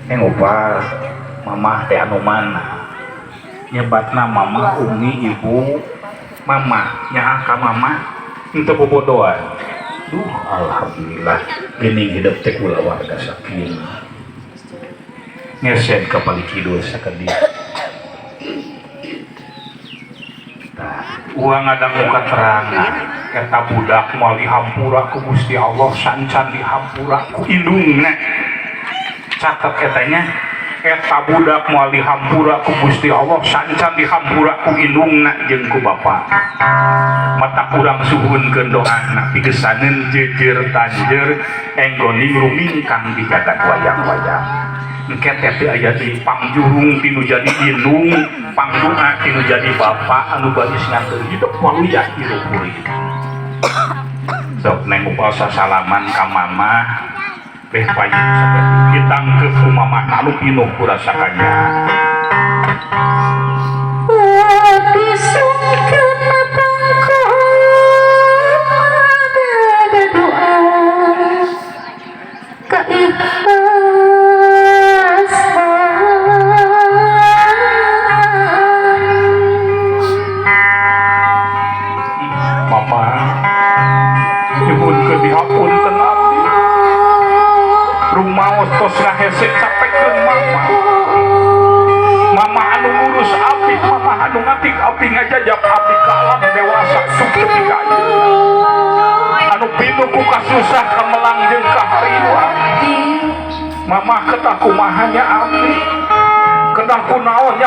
Neng Upal, mamah teh anu mana? Nyebatna mamah, umi, ibu, mamah, nyaah ka mamah, henteu bobodoan. Duh, alhamdulillah, geuning hidup teh kulawarga sakinah. Ngesen ka palih kidul sakedik. Tah, uang ngadangu katerangan eta budak moal dihampura ku Gusti Allah sancan dihampura ku indungna. Catet etanya, eta budak moal dihampura ku Gusti Allah sancan dihampura ku indungna jeung ku bapa. Mata kurang suhunkeun doana pigesaneun jeujeur tanjeur enggoning rumingkang di jagat wayang-wayang. Engke teh teu aya deui pangjurung tinu jadi indung, pangdoa tinu jadi bapa anu baris nganteur hidup waluya hirup kuring. Sok Neng Upal sasalaman ka mamah, beh payun sakedik ditangkeup ku mamah anu pinuh ku rasa kanya. Mama, nyuhunkeun dihapunten abdi. Rumaos tos ngahese capekeun mama. Mama anu ngurus abdi, mama anu ngatik abdi ngajajab abdi ka alam dewasa sok tepi ka ayeuna. Anu pinuh ku kasusah kamelang jeung kahariwa. Mama ketah kumaha nya abdi. Kedah kunaon nya.